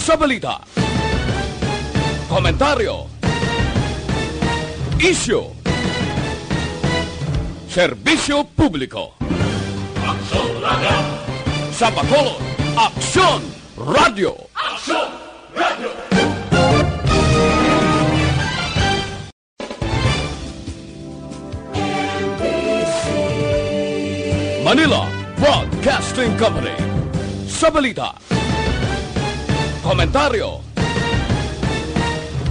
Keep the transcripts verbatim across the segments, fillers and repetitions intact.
Sa balita, komentaryo, isyu, serbisyo publiko. Aksyon Radio. Sa Bacolod, Aksyon Radio. Aksyon Radio. Manila Broadcasting Company. Sa balita, komentaryo,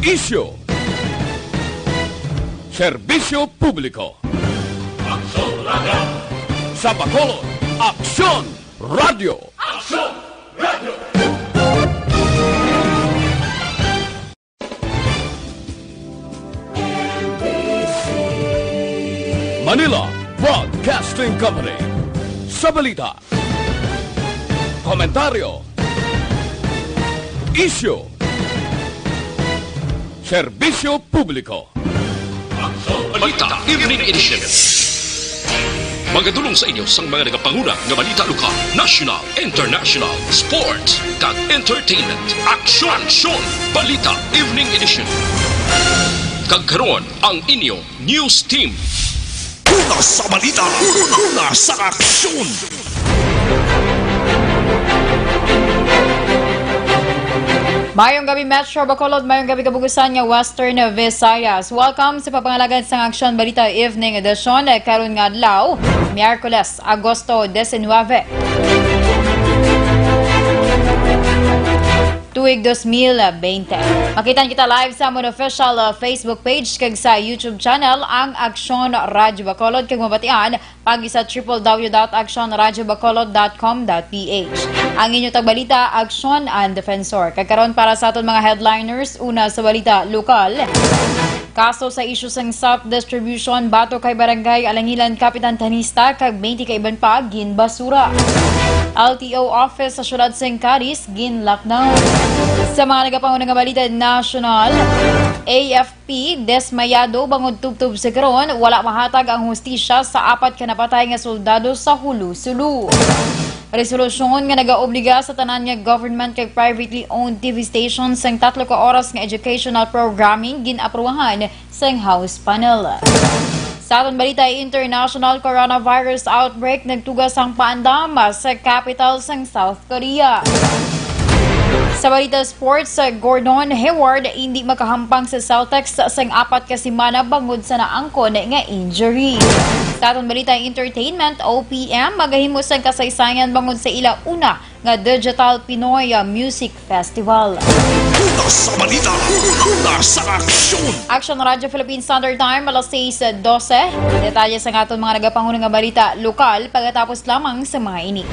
isyu, serbisyo publiko. Aksyon Radio. Sa Bacolod, Aksyon Radio. Aksyon Radio. Manila Broadcasting Company. Sa balita, komentaryo, isyu, serbisyo publiko. Balita Evening Edition. Magadulong sa inyo sang mga nagapanguna nga balita lokal, national, international, sports, kag entertainment. Aksyon! Aksyon! Balita Evening Edition. Kag karon, ang inyo news team. Una sa balita, una sa aksyon. Mayong gabi, Metro Bacolod. Mayong gabi, kabug-usan nga Western Visayas. Welcome sa pagpangalagad sang Aksyon Balita Evening Edition, eh, karon nga adlaw, Miyerkules, Agosto diecinueve, tuig dos mil bente. Makitan kita live sa amon official, uh, Facebook page kag sa YouTube channel, ang Aksyon Radyo Bacolod, kag mabatian pagi sa triple W dot aksyon radyo bacolod dot com dot P H. Ang inyo tagbalita, Aksyon Ann Defensor. Kag karon, para sa aton mga headliners, una sa balita lokal. Kaso sa isyu sang soft distribution batok kay Barangay Alangilan Kapitan Tanista kag twenty ka iban pa ginbasura. L T O office sa siyudad sang Cadiz gin-lockdown. Sa mga nagapanguna nga balita nasyonal, A F P dismayado bangod tubtob sa karon wala mahatag ang hustisya sa apat ka napatay nga soldado sa Julu-Sulu. Resolusyon nga nagaobliga sa tanan nga government kag privately owned T V station sang tatlo ka oras nga educational programming gin-aprubahan sang House panel. Sa aton balita, international coronavirus outbreak, nagtuga sang paandam sa capital sang South Korea. Sa balita sports, Gordon Hayward hindi makahampang sa Celtics sang apat ka semana bangod sa naangkon nga injury. Sa aton balita entertainment, O P M magahimo sang kasaysayan bangod sa ila una nga Digital Pinoy, ah, Music Festival. Una sa balita, una sa aksyon. Action Radyo Philippine Standard Time, alas sais dose. Detalye sa aton mga nagapanguna nga balita lokal pagkatapos lamang sa mga ini.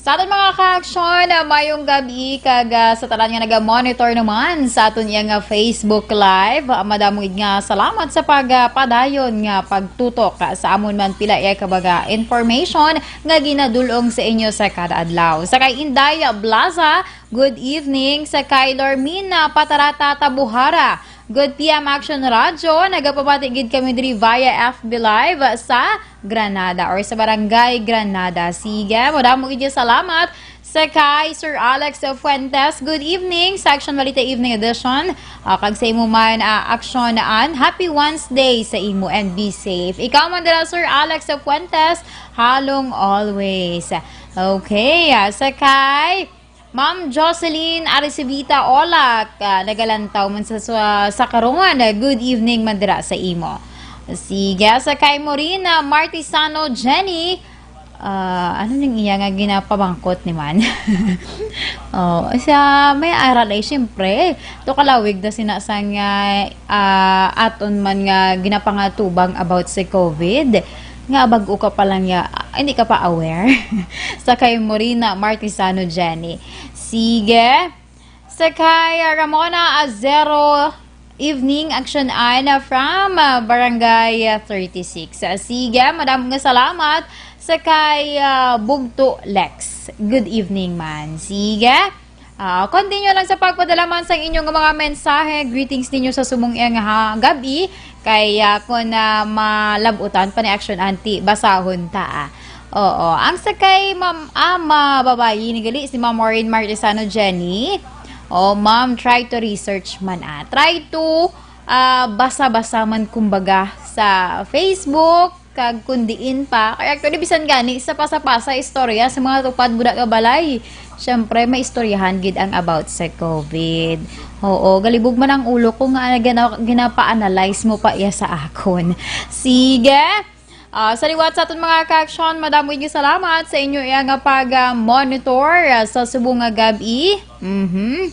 Sa aton mga kaaksyon, ah, mayong gabi kag, ah, sa tanan nga naga-monitor naman sa aton iya nga Facebook Live. Ah, madamo gid nga salamat sa pag, ah, padayon nga pagtutok, ah, sa amon man pila iya ka mga information nga ginadul-ong sa inyo sa kada adlaw. Sa kay Inday Blaza, good evening. Sa kay Lormina Patarata Tabuhara, good P M Action Radyo. Nagapamati gid kami diri via F B Live sa Granada or sa Barangay Granada. Sige, madamo gid salamat. Sa kay Sir Alex Fuentes, good evening. Sa Action Balita Evening Edition. Ah, kag sa imo man, ah, Action Ann, happy Wednesday sa imo and be safe. Ikaw man dira, Sir Alex Fuentes, halong always. Okay, ah, sa kay Ma'am Jocelyn Aricevita Olak, ah, nagalantaw man sa, sa, sa karon. Good evening man dira sa imo. Sige, sa kay Morina Martisano Jenny, ah, ano ning iya nga ginapamangkot ni man? Oh, sa may aral ay, siyempre, to kalawig na sina sang, ah, ah, aton man nga ginapangatubang about sa COVID. Nga bag-o ka pa lang ya, ah, hindi ka pa aware. Sa kay Morina Martisano Jenny. Sige. Sa kay, ah, Ramona Azero, evening, Action Ann, ah, from, ah, Barangay, ah, thirty-six. Ah, sige, madamo nga salamat. Sa kay, ah, Bugto Lex, good evening man. Sige. Ah, continue lang sa pagpadala man sang inyong mga mensahe. Greetings ninyo sa subong nga gab-i. Kay, ah, kung, ah, malabutan pa ni Action Auntie, basahon ta, ah. Oo. Ang sa kay Ma'am Ama, babayi, ni gali si Ma'am Maureen Martesano Jenny. Oh, ma'am, try to research man, ah. Try to, ah, basa-basa man, kumbaga, sa Facebook, kag kun diin pa. Kay actually, bisan gani sa pasa-pasa istorya sa mga tupad buda nga balay, syempre, may istoryahan gid ang about sa covid. Oo, galibog man ang ulo ko nga gina-, ginapa-analyze mo pa iya sa akon. Sige. Ah, sa liwat sa aton mga ka-action, madamo gid nga salamat sa inyo iya nga pag-monitor, ah, sa subong nga gab-i. Mhm.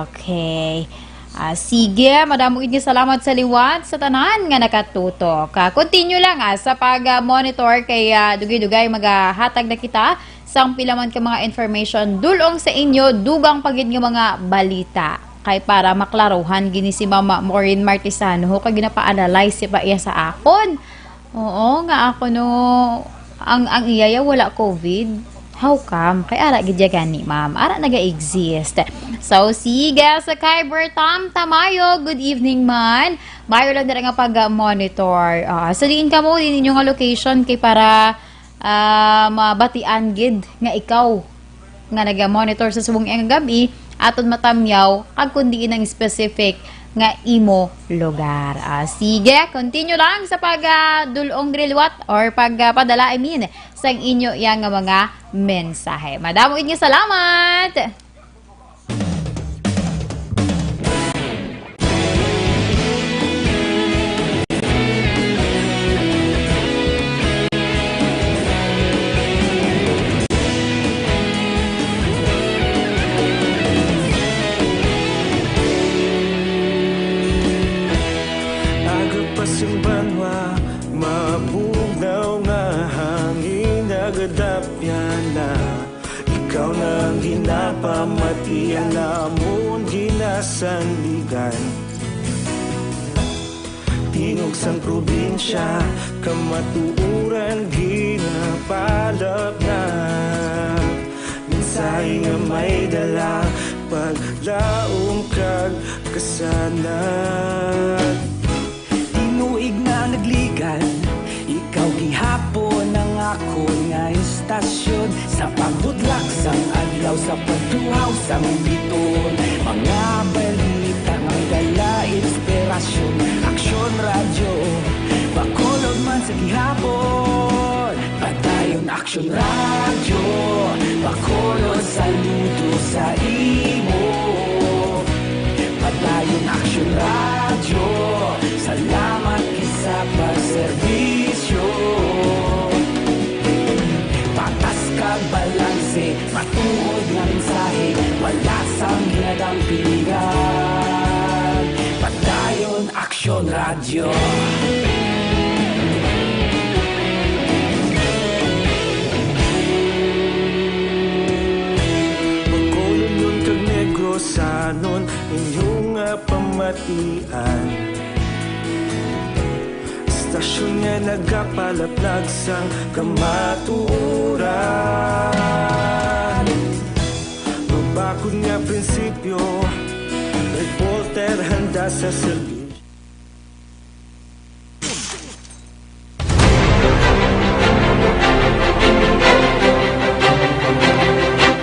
Okay. Ah, sige, madamo gid nga salamat sa liwat sa tanan nga nakatutok. Ah, continue lang, ah, sa pag-monitor kay, ah, dugay-dugay magahatag na kita sang pila man ka mga information dulong sa inyo, dugang pa gid nga mga balita. Kay para maklaruhan gini si Mama Maureen Martesano, kay ginapa-analyze pa iya sa akon. Oo, nga ako no, ang, ang iya ya wala covid. How come? Kay ara gid ya gani, ma'am. Ara naga-exist. So, sige, sa kay Bertam Tamayo, good evening man. Mayo lang dira nga pag-monitor. Ah, sa diin ka mo, din inyo nga location kay para, ah, mabatian gid nga ikaw nga naga-monitor sa subong nga gab-i, aton matamyaw kag kun diin ang specific nga imo lugar. Ah, sige, continue lang sa pag, ah, dul-ong diri liwat or pag, ah, padala, I mean, sang inyo iya nga mga mensahe. Madamo gid nga salamat! Aga pa sing banwa, mabugnaw nga hangin, nagadapyan na. Ikaw na ang ginapamatian namon, ginasandigan. Tingog sang probinsya, kamatuoran ginapalapnap. Mensahe nga may dala, paglaom kag kasanag. Tinuig na nagligan, ikaw gihapon ang akon nga istasyon. Sa pagbudlak sang adlaw, sa pagtuhaw sang biton, mga balita nga dala inspirasyon. Aksyon Radyo, Bacolod man sa gihapon. Padayon Aksyon Radyo, Bacolod, saludo sa imo. Padayon Aksyon Radyo, salamat gid sa pagserbisyo. Patas kag balanse, matuod nga mensahe, wala sang ginadampingan. Padayon Aksyon Radyo. Bacolod kag Negrosanon, inyo nga pamatian. Istasyon nga nagapalaplag sang kamatuoran. Mabakod nga prinsipyo, reporter handa sa serbisyo.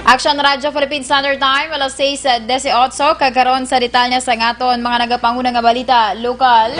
Action Radyo Philippine Standard Time, alas sais dieciocho, kag karon sa detalye sa aton mga nagapanguna nga balita lokal.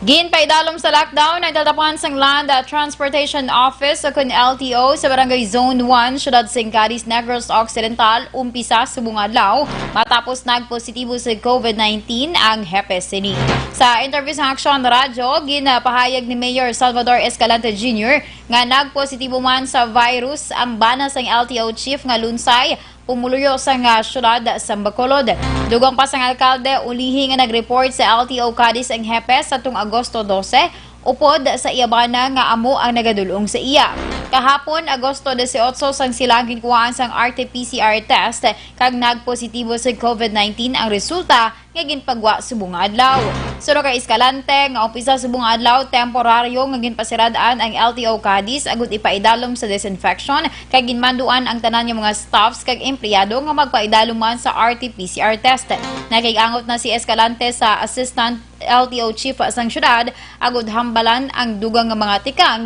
Ginpaidalom sa lockdown ang tatapan sang Land Transportation Office o kun L T O sa Barangay Zone one, Siyudad sing Cadiz, Negros Occidental, umpisa subong adlaw, matapos nagpositibo sa covid nineteen ang hepe sini. Sa interview sa Action Radyo, ginapahayag ni Mayor Salvador Escalante Junior nga nagpositibo man sa virus ang bana sang L T O chief nga Lunsay, pumuluyo sang, ah, siyudad sang Bacolod. Dugang pa sang alkalde, ulihi nga nag-report sa L T O Cadiz ang hepe sa tung Agosto dose, upod sa iya bana nga amo ang nagadul-ong sa iya. Kahapon, Agosto dieciocho, sang sila ginkuhaan sang R T P C R test kag nagpositibo sa covid nineteen ang resulta nga ginpagwa subong nga adlaw. Suno kay Escalante nga opisina subong nga adlaw, temporaryo nga ginpasirad-an ang L T O Cadiz agud ipaidalom sa disinfection kay ginmanduan ang tanan nga mga staffs kag empleyado nga magpaidalom man sa R T P C R test. Nakig-angot na si Escalante sa Assistant L T O Chief sang syudad agud hambalan ang dugang nga mga tikang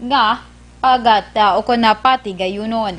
nga pagat-, ah, ukon na patigayunon.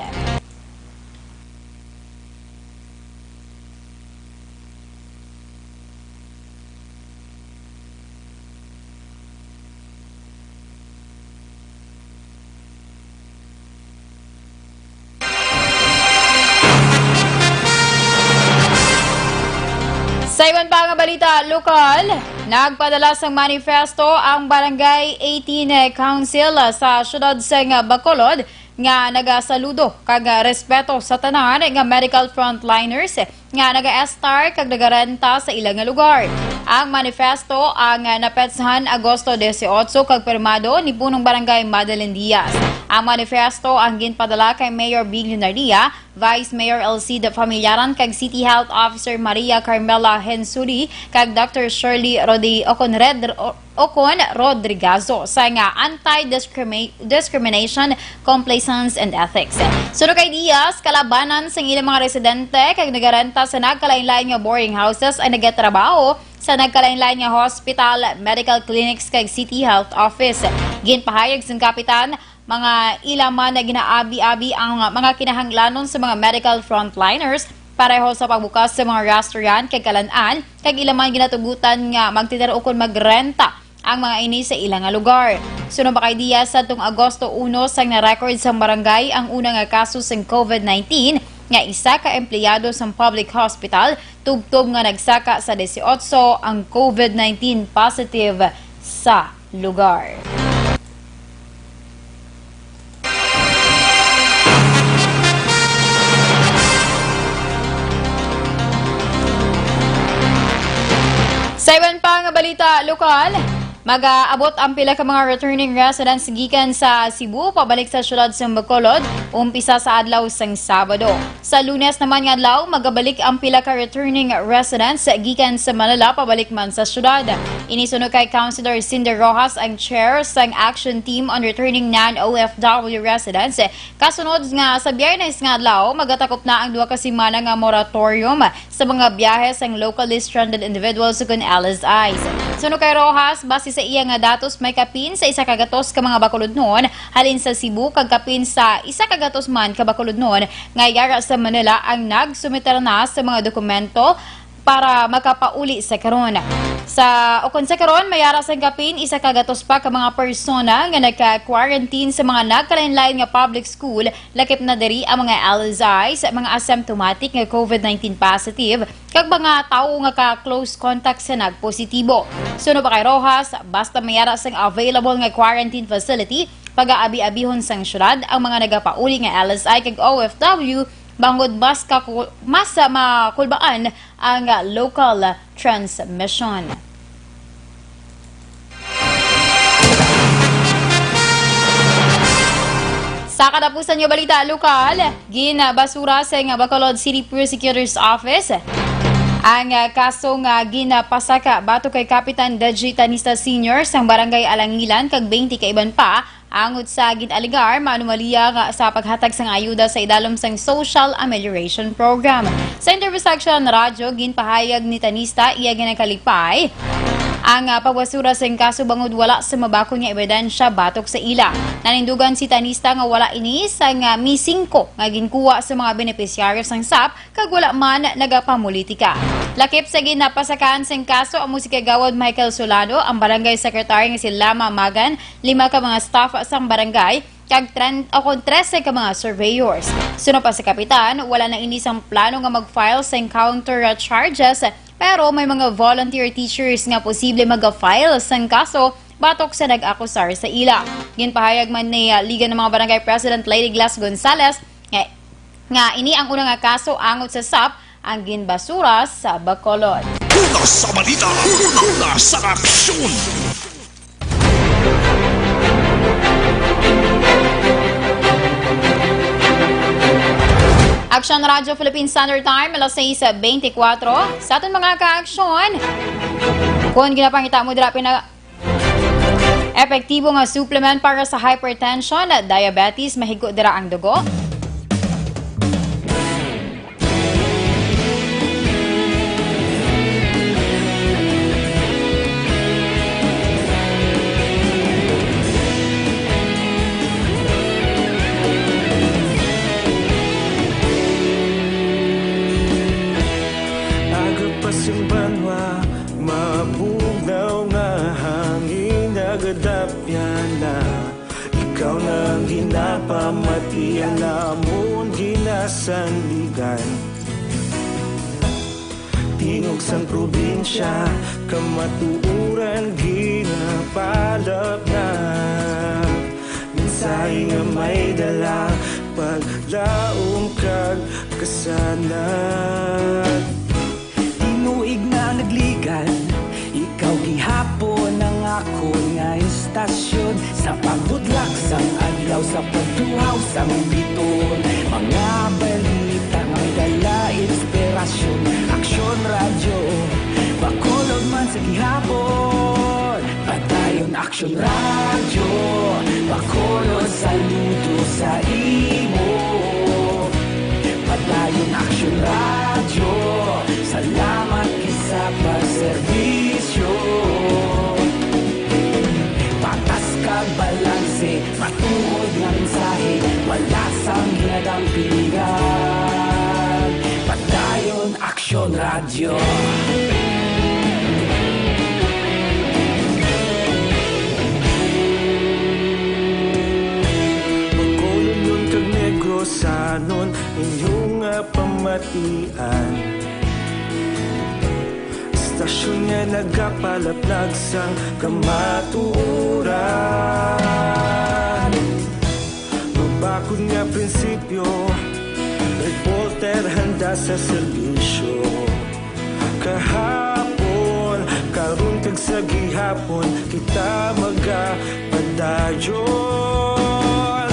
Sa iban pa nga balita lokal, nagpadala sang manifesto ang Barangay eighteen Council sa siyudad sang Bacolod nga nagasaludo kag respeto sa tanan nga medical frontliners nga nag-estar kag nagarenta sa ila nga lugar. Ang manifesto ang napetsahan Agosto dieciocho kag pirmado ni Punong Barangay Madeline Diaz. Ang manifesto ang ginpadala kay Mayor Big Leonardia, Vice Mayor Elcida Familiaran kag City Health Officer Maria Carmela Hensuri kag Doctor Shirley Rodi-, Oconred-, O-, Ocon Rodrigazo sa nga Anti-Discrimi-, Discrimination, Complaisance and Ethics. Suno kay Diaz, kalabanan sang ilang mga residente kag nagarenta sa nagkalain-lain nga boarding houses ang nagatrabaho sa nagkalain-lain nga hospital, medical clinics kag City Health Office. Ginpahayag sang kapitan, mga ila man nga ginaabi-abi ang mga kinahanglanon sa mga medical frontliners, pareho sa pagbukas sa mga restaurant kag kalan-an, kag ila man ginatugutan nga magtitiro kon magrenta ang mga ini sa ila nga lugar. Suno pa kay Diaz, sadtong Agosto uno sang na-record sang barangay ang una nga kaso sang COVID nineteen nga isa ka empleyado sang public hospital, tubtob nga nagsaka sa dieciocho ang COVID nineteen positive sa lugar. Sa iban pa nga balita lokal, mag-aabot ang pila ka mga returning residents gikan sa Cebu pabalik sa siyudad sa Bacolod, umpisa sa adlaw sang Sabado. Sa Lunes naman nga adlaw, magabalik ang pila ka returning residents gikan sa Manila pabalik man sa syudad. Ini suno kay Councilor Cinder Rojas, ang chair sang Action Team on Returning Non-O F W Residents, kasunod nga sa Biyernes nga adlaw, magatakop na ang duha ka semana nga moratorium sa mga biyahe sang locally stranded individuals ukon L S Is. Suno kay Rojas, base sa iya nga datos, may kapin sa isa ka gatos ka mga Bacolodnon halin sa Cebu kag kapin sa isa ka gatos man ka Bacolodnon nga yara sa Manila ang nagsumiter na sa mga dokumento para makapauli sa karon. Sa, ukon sa karon, may ara sang kapin isa ka gatos pa ka mga persona nga nagka-quarantine sa mga nagkalain-lain nga public school, lakip na diri ang mga L S Is, mga asymptomatic nga COVID nineteen positive, kag mga tawo nga ka-close contact sa nagpositibo. Suno pa kay Rojas, basta may ara sang available nga quarantine facility, pagaabi-abihon sang syudad ang mga nagapauli nga L S I kag O F W, bangod mas kaku-, mas, ah, makulbaan ang, ah, local transmission. Sa katapusan nga balita lokal, ginbasura sa nga Bacolod City Prosecutor's Office ang, ah, kaso nga ginpasaka batok kay Kapitan Deji Tanista Senior sang Barangay Alangilan kag twenty ka iban pa, angot sa gin-alegar nga anomalya nga sa paghatag sang ayuda sa idalom sang Social Amelioration Program. Sa interview sa Aksyon Radyo, ginpahayag ni Tanista iya ginakalipay ang, ah, pagbasura sang kaso bangod wala sa mabakod nga ebidensya batok sa ila. Nanindugan si Tanista nga wala ini sang, ah, Mi singko nga ginkuha sa mga benepisyaryo sang sap kag wala man nagapamulitika. Lakip sa ginapasakaan sing kaso amo si Kagawad Michael Solano, ang barangay secretary nga si Lama Magan, lima ka mga staff sang barangay, kag tren-, o kon trese ka mga surveyors. Suno pa sa kapitan, wala na ini sang plano nga mag-file sang counter charges, pero may mga volunteer teachers nga posible mag-file sang kaso batok sa nag-akusar sa ila. Ginpahayag man ni, ah, Liga ng mga Barangay President Lady Glass Gonzales nga nga ini ang una nga kaso angot sa sap ang ginbasura sa Bacolod. Una sa balita, una sa aksyon. Aksyon Radyo Philippine Standard Time, alas sais beintikwatro. Sa aton mga kaaksyon, kon ginapangita mo dira pina-, epektibo nga supplement para sa hypertension, diabetes, mahigo dira ang dugo. Aga pa sing banwa, mabugnaw nga hangin nagadapyan na. Ikaw na ang ginapamatian namon ginasandigan. Tingog sang probinsya, kamatuoran ginapalapnap. Mensahe nga may dala, paglaom kag kasanag. Tinuig na nagligan, ikaw gihapon ang akon nga istasyon. Sa pagbutlak sang adlaw, sa pagtuhaw sang bituon, mga balita nga may dala inspirasyon. Aksyon Radyo Bacolod man sa gihapon. Padayon Aksyon Radyo Bacolod, saludo sa imo. Padayon Aksyon Radyo, salamat gid sa pagserbisyo. Patas kag balanse, matuod nga mensahe, wala sang ginadampigan. Padayon Aksyon Radyo. Bacolodnon kag Negrosanon, inyo nga pamatian. Istasyon nga nagapalaplag sang kamatuoran. Mabakod nga prinsipyo, reporter handa sa serbisyo. Kahapon, karon kag sa gihapon, kita magapadayon.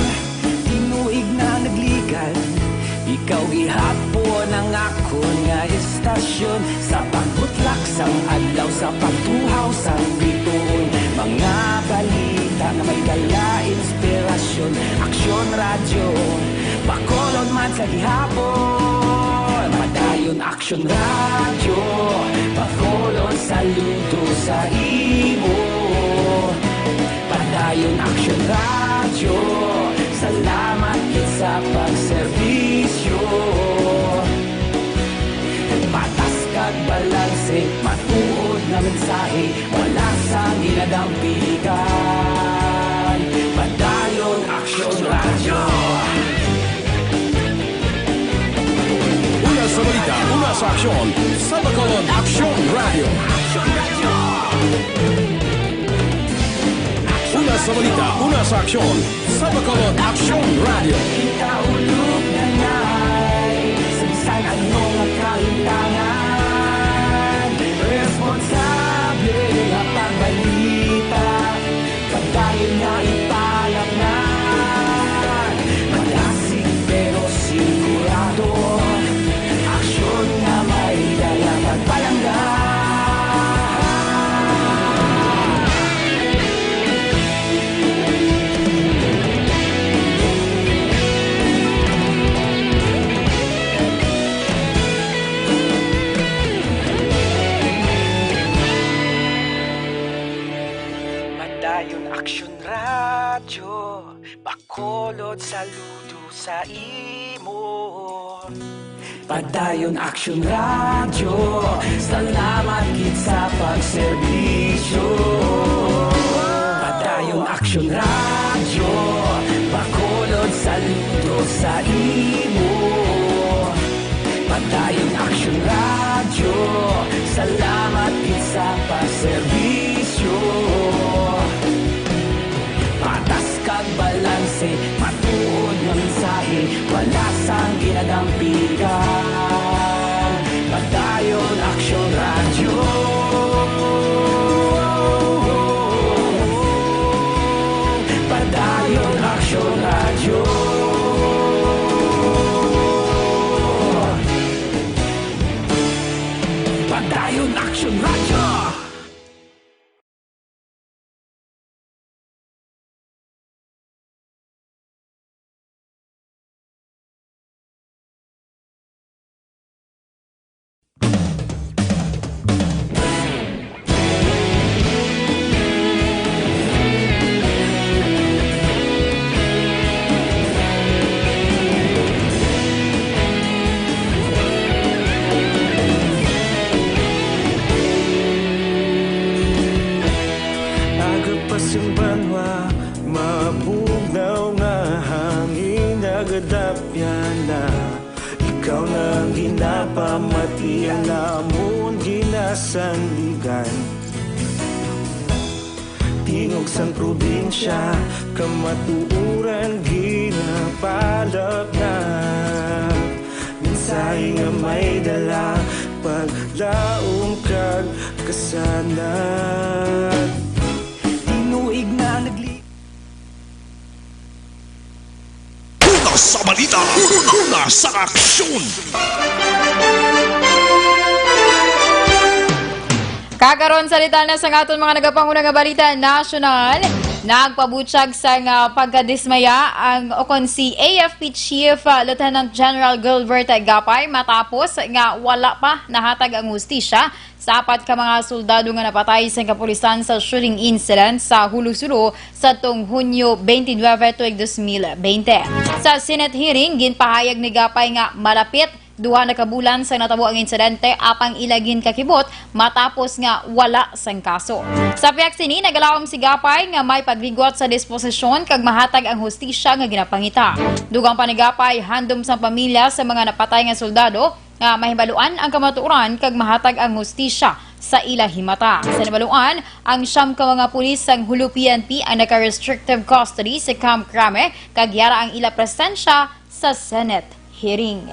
Tinuig na nagligan, ikaw gihapon ang akon nga istasyon. Sa pagbutlak sang adlaw, sa pagtuhaw sang bituon, mga balita nga may dala inspirasyon. Aksyon Radyo Bacolod man sa gihapon. Padayon Aksyon Radyo Bacolod, saludo sa imo. Padayon Aksyon Radyo, salamat gid sa pagserbisyo. Patas kag balanse, matuod nga mensahe, wala sang ginadampigan. Padayon Aksyon Radyo. Una sa balita, una sa aksyon, sa Bacolod Aksyon Radyo. Una sa balita, una sa aksyon, sa Bacolod Aksyon Radyo. Kita ulog na nay, sa bisan ano nga kahintangan, responsable nga pagbalita. Padayon nga ipalapngan, malasig pero sigurado. Aksyon nga may dala pagpalangga. Padayon Aksyon Radyo Bacolod, saludo sa imo. Padayon Aksyon Radyo, salamat gid sa pagserbisyo. Padayon Aksyon Radyo Bacolod, saludo sa imo. Padayon Aksyon Radyo, salamat gid sa pagserbisyo. Patas kag balanse, matuod nga mensahe, wala sang ginadampigan. Padayon Aksyon Radyo. Padayon Aksyon Radyo. Nagadapyan na, ikaw na ang ginapamati, ang amon ginasandigan. Tingog sang probinsya, kamatuoran ginapalapnat. Mensahe nga may dala, paglaom kag kasanag. Tinuig na nagli- Una sa balita, una, una sa aksyon. Kakaron sa detalye sa aton mga nagapanguna nga balita nasyonal, nagpabutyag sang pagkadismaya ang ukon si A F P Chief, ah, Lieutenant General Gilbert Gapay matapos nga wala pa nahatag ang hustisya sa apat ka mga soldado nga napatay sa kapulisan sa shooting incident sa Jolo-Solo sa tong Hunyo twenty-nine tuig dos mil bente. Sa Senate hearing, ginpahayag ni Gapay nga malapit duha na ka bulan sa natabo ang insidente, apang ila ginkakibot matapos nga wala sang kaso. Sa pihak sini, nagalaom si Gapay nga may pagligwat sa disposisyon kag mahatag ang hustisya nga ginapangita. Dugang pa ni Gapay, handom sang pamilya sa mga napatay nga soldado nga mahibaluan ang kamatuoran kag mahatag ang hustisya sa ila himata. Sa nabaluan, ang siyam ka mga pulis sang Jolo P N P ang naka-restrictive custody sa Camp Crame, kag yara ang ila presensya sa Senate hearing.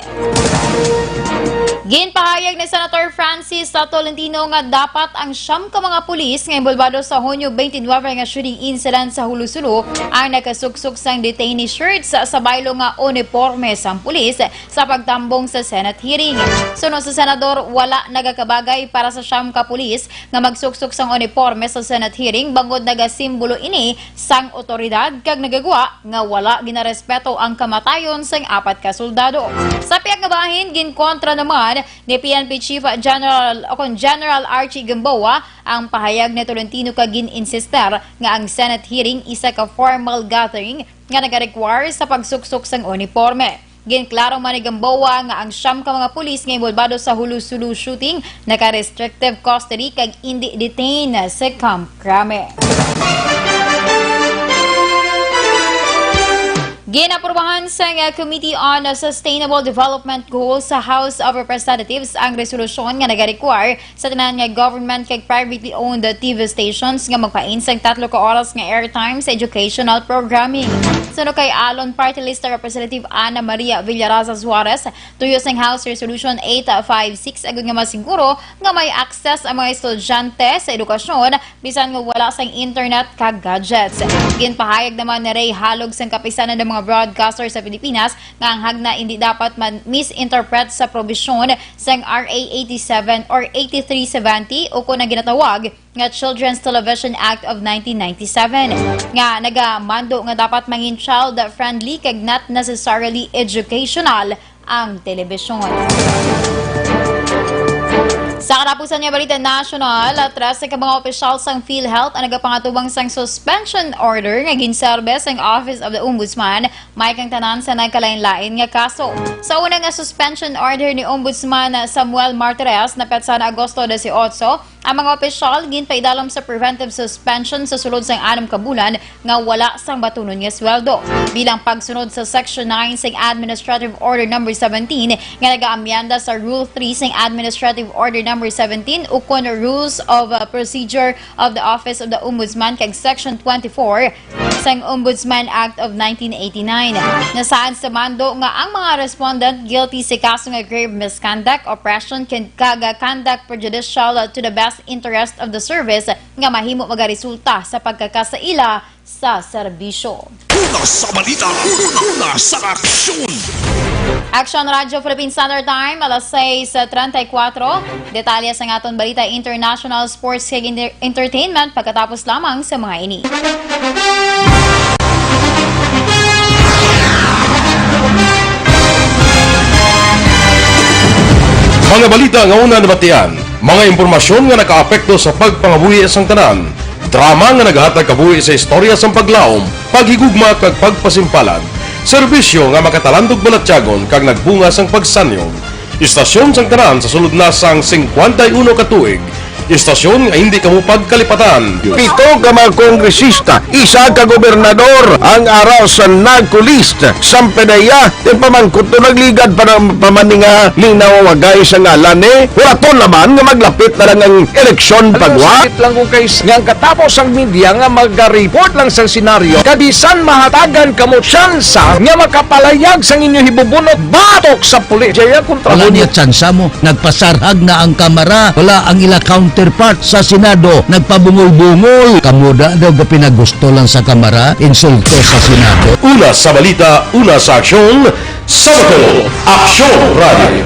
Ginpahayag ni Senator Francis Tolentino nga dapat ang siyam ka mga pulis nga inbolbado sa Hunyo twenty-nine nga shooting incident sa Jolo-Solo ang nakasuksok sang detainee shirts sa baylo nga uniporme sang pulis sa pagtambong sa Senate hearing. Suno sa senador, wala nagakabagay para sa siyam ka pulis nga magsuksok sang uniporme sa Senate hearing, bangod nagasimbolo ini sang otoridad kag nagagwa nga wala ginarespeto ang kamatayon sang apat ka soldado. Sa pihak nga bahin, ginkontra naman ni P N P Chief General, o kon General Archie Gamboa, ang pahayag ni Tolentino kag gin-insister nga ang Senate hearing isa ka formal gathering nga nagarequire sa pagsuksok sang uniporme. Ginklaro man ni Gamboa nga ang siyam ka mga pulis nga inbolbado sa Jolo-Solo shooting naka-restrictive custody kag indi detain sa Camp Crame. Ginaprubahan sang Committee on Sustainable Development Goals sa House of Representatives ang resolusyon nga nagarequire sa tanan nga government kag privately owned T V stations nga magpain sang tatlo ka oras nga airtime sa educational programming. Suno kay ALON Party List Representative Ana Maria Villaraza Suarez, tuyo sang House Resolution eight five six, agud nga masiguro nga may access ang mga estudyante sa edukasyon bisan nga wala sang internet kag gadgets. Ginpahayag naman ni Rey Halog sang Kapisanan ng mga Broadcaster sa Pilipinas nga ang hagna indi dapat man-, misinterpret sa probisyon sang R A eighty-seven or eighty-three seventy, o kon ang ginatawag nga Children's Television Act of nineteen ninety-seven, nga nagamando nga dapat mangin child-friendly kag not necessarily educational ang telebisyon. Sa katapusan nga balita nasyonal, trese ka mga opisyal sang PhilHealth ang nagapangatubang sang suspension order nga ginserbe sang Office of the Ombudsman, may kang tanan sa nagkalain-lain nga kaso. Sa una nga suspension order ni Ombudsman Samuel Martires, napetsa na Agosto dieciocho, ang mga opisyal ginpaidalom sa preventive suspension sa sulod sang anum ka bulan nga wala sang batunon nga sweldo. Bilang pagsunod sa Section nine sang Administrative Order Number seventeen nga nagaamyenda sa Rule three sang Administrative Order Number seventeen, ukon Rules of, uh, Procedure of the Office of the Ombudsman, kag Section twenty-four sang Ombudsman Act of nineteen eighty-nine, nga saad sa mando nga ang mga respondent guilty sa kaso nga grave misconduct, oppression, kin-, kag conduct prejudicial to the best interest of the service nga mahimo magaresulta sa pagkakasaila sa serbisyo. Una sa balita, una, una sa aksyon. Aksyon Radyo Philippine Standard Time, alas sais treinta y cuatro. Detalye sa aton balita, international, sports, kag enter-, entertainment pagkatapos lamang sa mga ini. Mga balita nga una nabatian, mga impormasyon nga nakaapekto sa pagpangabuhi sang tanan, drama nga naghatag kabuhi sa istorya sang paglaom, paghigugma kag pagpasimpalad, serbisyo nga makatalandog balatyagon kag nagbunga sang pagsanyog. Istasyon sang tanan sa sulod na sang cincuenta y uno ka tuig, Istasyon nga hindi kamo pagkalipatan. Pito ka mga kongresista, isa ka gobernador ang ara sa narco list. Sampedeya, ti pamangkot to nagligad pa ng pamaninga ni nawawagay sa ngalan ni. Wala to naman nga maglapit na lang ang eleksyon Alam mo, pagwa. Sakit lang kung kay nga ang katapos ang media nga mag-report lang sa senaryo, kabisan mahatagan kamo tsansa nga makapalayag sang inyo hibubunot batok sa pulis. Jaya kontra Wala mo niya tsansa mo. Nagpasarhag na ang kamara. Wala ang ila counterpart sa Senado. Nagpabungol-bungol. Kamo da daw gapinagusto lang sa kamara, insulto sa Senado. Una sa balita, una sa aksyon, sa Bacolod, Aksyon Radio.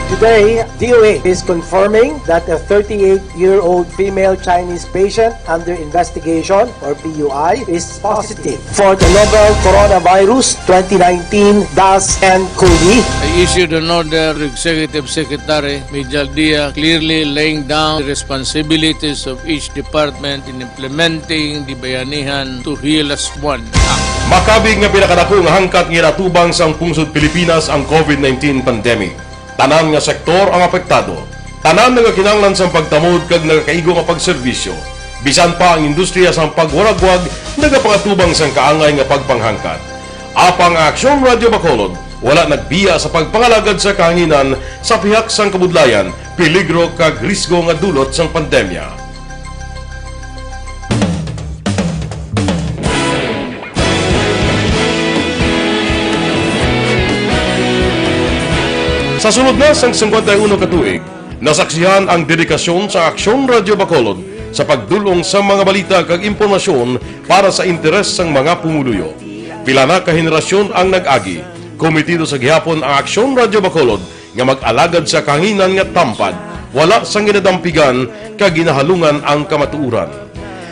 Today, D O A is confirming that a thirty-eight-year-old female Chinese patient under investigation, or P U I, is positive for the novel coronavirus twenty nineteen dash N cov. I issued an order to Executive Secretary Mijal Dia, clearly laying down the responsibilities of each department in implementing the Bayanihan to Heal As One Act. Makabig nga pinakadako nga hangkat nga ginatubang sang pungsod Pilipinas ang covid nineteen pandemic. Tanan nga sektor ang apektado. Tanan nagakinahanglan sang pagtamod kag nagakaigo nga pagserbisyo. Bisan pa ang industriya sang pagwaragwag nagapangatubang sang kaangay nga pagpanghangkat. Apang ang Aksyon Radio Bacolod wala nagbiya sa pagpangalagad sa kahanginan sa pihak sang kabudlayan, peligro kag risgo nga dulot sang pandemya. Sa sulod na sang singkwenta y uno ka tuig, nasaksihan ang dedikasyon sa Aksyon Radio Bacolod sa pagdul-ong sa mga balita kag impormasyon para sa interes sang mga pumuluyo. Pila na ka henerasyon ang nag-agi, komitido sa gihapon ang Aksyon Radio Bacolod nga mag-alagad sa kahanginan nga tampad, wala sang ginadampigan kag ginahalungan ang kamatuoran.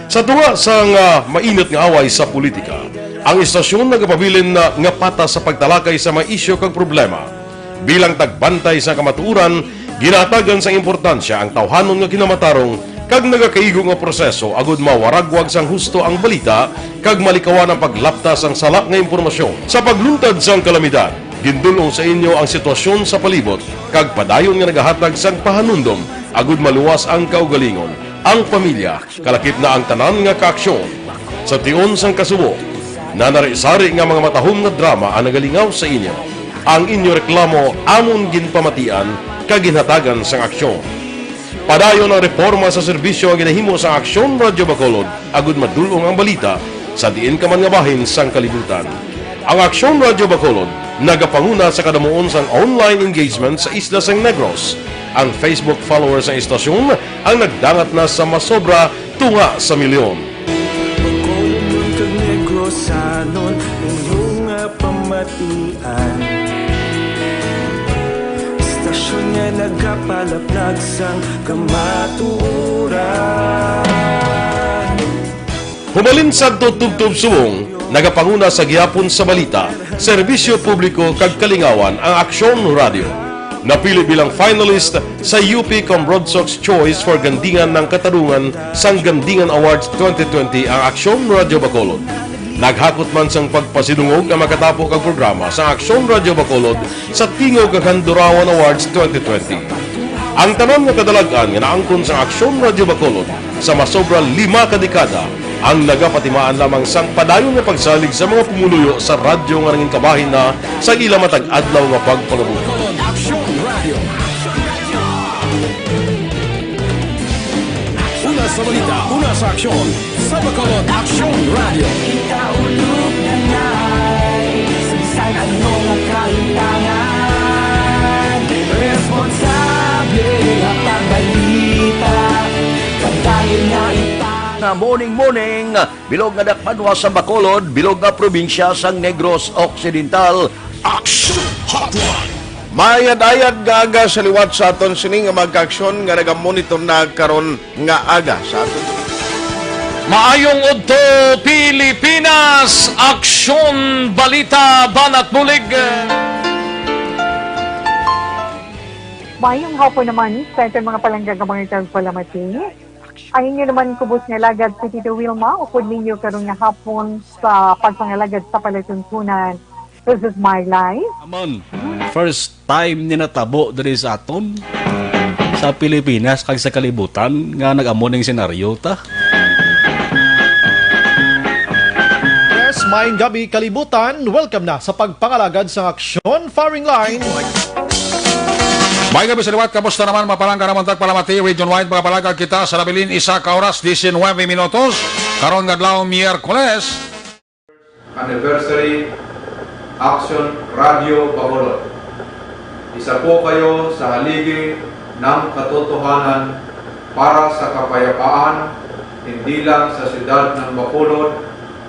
Sa tunga sang, ah, mainit nga away sa politika, ang istasyon nagapabilin na nga patas sa pagtalakay sa mga isyu kag problema. Bilang tagbantay sa kamatuoran, ginahatagan sang importansya ang tawhanon nga kinamatarong kag nagakaigo nga proseso agud mawaragwag sang husto ang balita kag malikawan ang paglapta sang sala nga impormasyon. Sa pagluntad sang kalamidad, gindul-ong sa inyo ang sitwasyon sa palibot kag padayon nga nagahatag sang pahanumdom agud maluwas ang kaugalingon, ang pamilya, kalakip na ang tanan nga kaaksyon. Sa tion sang kasubo, nanari-sari nga mga matahom nga drama ang nagalingaw sa inyo. Ang inyo reklamo amon ginpamatian kag ginhatagan sang aksyon. Padayon ang reporma sa serbisyo nga ginahimo sa Aksyon Radio Bacolod agud madul-ong ang balita sa diin ka man nga bahin sang kalibutan. Ang Aksyon Radio Bacolod nagapanguna sa kadamuon sang online engagement sa isla sang Negros. Ang Facebook followers sang istasyon ang nagdangat na sa masobra tunga sa milyon. Bacolodnon kag Negrosanon, inyo nga pamatian. Istasyon nga nagapalaplag sang kamatuoran. Hubalin sadto tubtob subong, nagapanguna sa gihapon sa balita, serbisyo publiko kag kalingawan ang Aksyon Radio. Napili bilang finalist sa U P Cambrodsoc's Choice for Gandingan ng Katarungan sang Gandingan Awards twenty twenty ang Aksyon Radio Bacolod. Naghakot man sang pagpasidungog ang makatapo kag programa sa Aksyon Radio Bacolod sa Tingog kag Handurawan Awards twenty twenty. Ang tanan nga kadalag-an nga naangkon sang Aksyon Radio Bacolod sa masobra lima ka dekada ang nagapatimaan lamang sang padayon nga pagsalig sa mga pumuluyo sa radyo nga nangin kabahin na sa ila matag adlaw nga pagpangabuhi. Aksyon Radio. Una sa balita, una sa aksyon, sa Bacolod Aksyon Radio. Ikaulog na ngay, sa bisan ano nga kaintangan, responsable nga pagbalita, kadayog nga ita- Nga morning, morning, bilog nga dakpanwa sa Bacolod, bilog nga probinsya sang Negros Occidental. Action Hotline. Mayad-ayad nga aga sa liwat sa aton sini nga magkaaksyon nga nagamonitor na karon nga aga sa aton. Maayong udto, Pilipinas! Aksyon, balita, banat, bulig. Maayong hapon naman sa aton mga palangga nga mga tagpalamati. Ang inyo naman kubos nga alagad si Tito Wilma, upod ninyo karon nga hapon sa pagpangalagad sa palatuntunan. This is my life. Amon, first time ni natabo diri sa aton. sa Pilipinas kag sa kalibutan nga nag-amo ning senaryo ta. Yes, maayong gabi, kalibutan. Welcome na sa pagpangalagad sa Aksyon Firing Line. May gabi sa liwat, kamusta naman? Mapalangga naman tagpalamati, region-wide, mga palangga kita sa nabilin, isa ka oras, diecinuebe minutos. Karon nga adlaw, Miyerkules. Anniversary, Aksyon Radio Bacolod. Isa po kayo sa haligi ng katotohanan para sa kapayapaan, hindi lang sa siyudad ng Bacolod,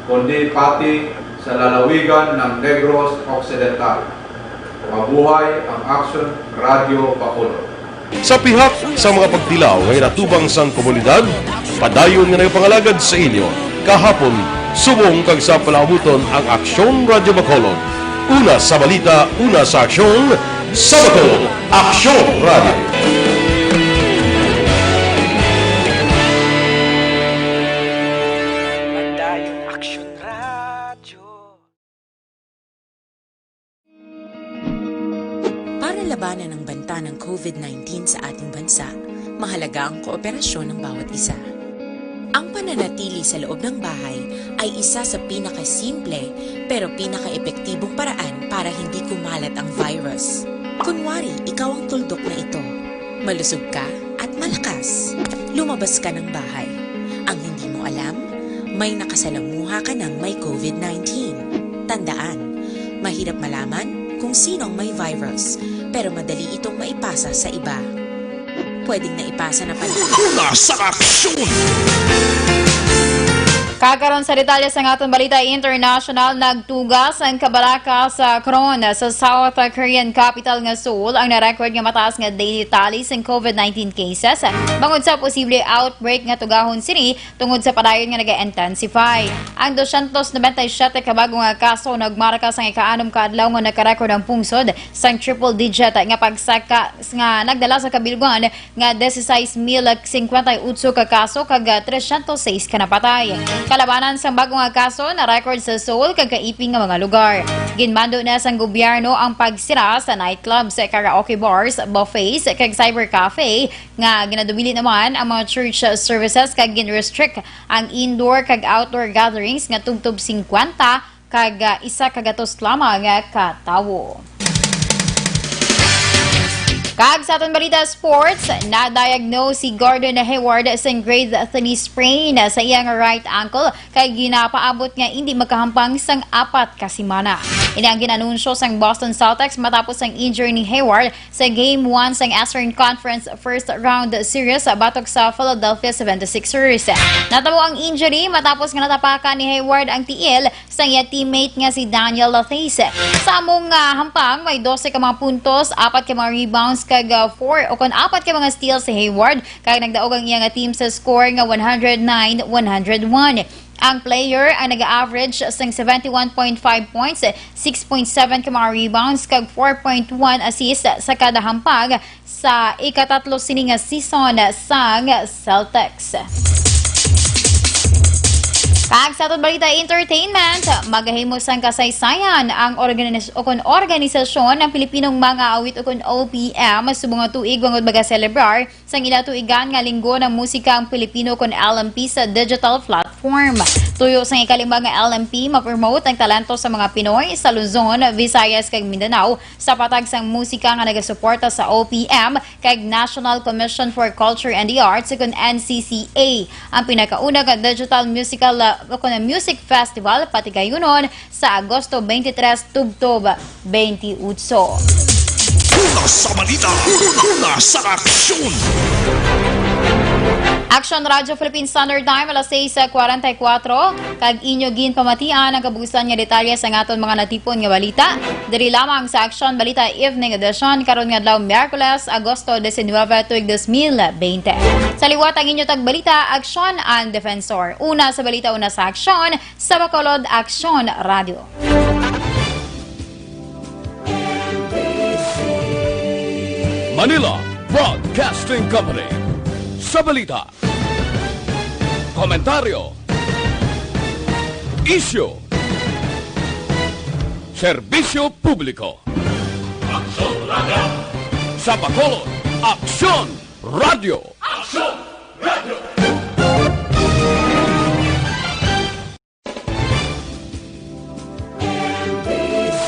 kundi pati sa lalawigan ng Negros Occidental. Mabuhay ang Aksyon Radio Bacolod. Sa pihak sa mga pagtilaw nga ginatubang sang komunidad, padayon nga nagapangalagad sa inyo kahapon, subong kag sa palaabuton ang Aksyon Radio Bacolod. Una sa balita, una sa aksyon, sa Bacolod, Aksyon Radio. Padayon Aksyon Radio. Para labanan ang banta ng covid nineteen sa ating bansa, mahalaga ang kooperasyon ng bawat isa. Ang pananatili sa loob ng bahay ay isa sa pinakasimple pero pinakaepektibong paraan para hindi kumalat ang virus. Kunwari, ikaw ang tuldok na ito. Malusog ka at malakas. Lumabas ka ng bahay. Ang hindi mo alam, may nakasalamuha ka ng may covid nineteen. Tandaan, mahirap malaman kung sino ang may virus, pero madali itong maipasa sa iba. Pwedeng naipasa na pala. Una sa aksyon! Kag karon sa detalye sang aton balita international, nagtugas ang kabalaka sa karon sa South Korean capital nga Seoul ang na-record nga mataas nga daily tally sang covid nineteen cases, bangod sa posible outbreak nga tugahon sini tungod sa padayon nga naga-intensify. Ang dosyentos nobenta y siyete ka bago nga kaso nagmarka sang ikaanom ka adlaw nga naka-record ang pungsod sang triple digit nga pagsaka nga nagdala sa kabilongan nga dieciséis mil cincuenta y ocho ka kaso kag, ah, trescientos seis ka napatay. Kalabanan sang bago nga kaso na-record sa Seoul kag kaiping nga mga lugar. Ginmando na sang gobyerno ang pagsira sa nightclubs, karaoke bars, buffets, kag cyber cafe nga ginadumili naman ang mga church services kag gin-restrict ang indoor kag outdoor gatherings nga tubtob singkwenta kag, ah, isa ka gatos lamang ka tawo. Kag sa aton balita sports, na-diagnose si Gordon Hayward sang grade three sprain sa iyang right ankle, kag ginapaabot nga indi makahampang sang apat ka semana. Ini ang gin-anunsyo sang Boston Celtics matapos ang injury ni Hayward sa Game one sang Eastern Conference First Round Series batok sa Philadelphia seventy-sixers. Natabo ang injury matapos nga natapakan ni Hayward ang tiil sang iya teammate nga si Daniel Theis. Sa among, ah, hampang, may dose ka mga puntos, apat ka mga rebounds, kag, ah, four o kon apat ka mga steals si Hayward, kag nagdaog ang iya nga team sa score nga one hundred nine one hundred one. Ang player ang nag-average sang seventy-one point five points, six point seven ka mga rebounds, kag four point one assists sa kada hampang sa ikatatlo sini nga season sang Celtics. Kag sa aton balita entertainment, magahimo sang kasaysayan ang organis-, o kon organisasyon ng Pilipinong Mga Awit o kon O P M subong nga tuig, bangod magaselebrar sang ila tuigan nga Linggo ng Musika ang Pilipino kon L M P sa digital platform. Tuyo sang ikalima nga L M P, ma-promote ang talento sa mga Pinoy sa Luzon, Visayas, kag Mindanao sa patag sang musika nga nagasuporta sa O P M kag National Commission for Culture and the Arts, kon N C C A. Ang pinakauna nga digital musical, uh, kon music festival, patigayunon sa Agosto twenty-three tubtob twenty-eight. Una sa balita, una sa aksyon. Aksyon Radyo Philippine Standard Time, alas sais cuarenta y cuatro, kag inyo ginpamatian ang kabuusan nga detalye sa aton mga natipon nga balita diri lamang sa Aksyon Balita Evening Edition karon nga adlaw, Miyerkules, Agosto diecinuebe, tuig dos mil bente. Sa liwat ang inyo tagbalita, Aksyon ang Defensor. Una sa balita, una sa aksyon, sa Bacolod Aksyon Radio. Manila Broadcasting Company. Sa balita, komentaryo, isyu, serbisyo publiko. Aksyon Radio. Sa Bacolod, aksyon! Radyo.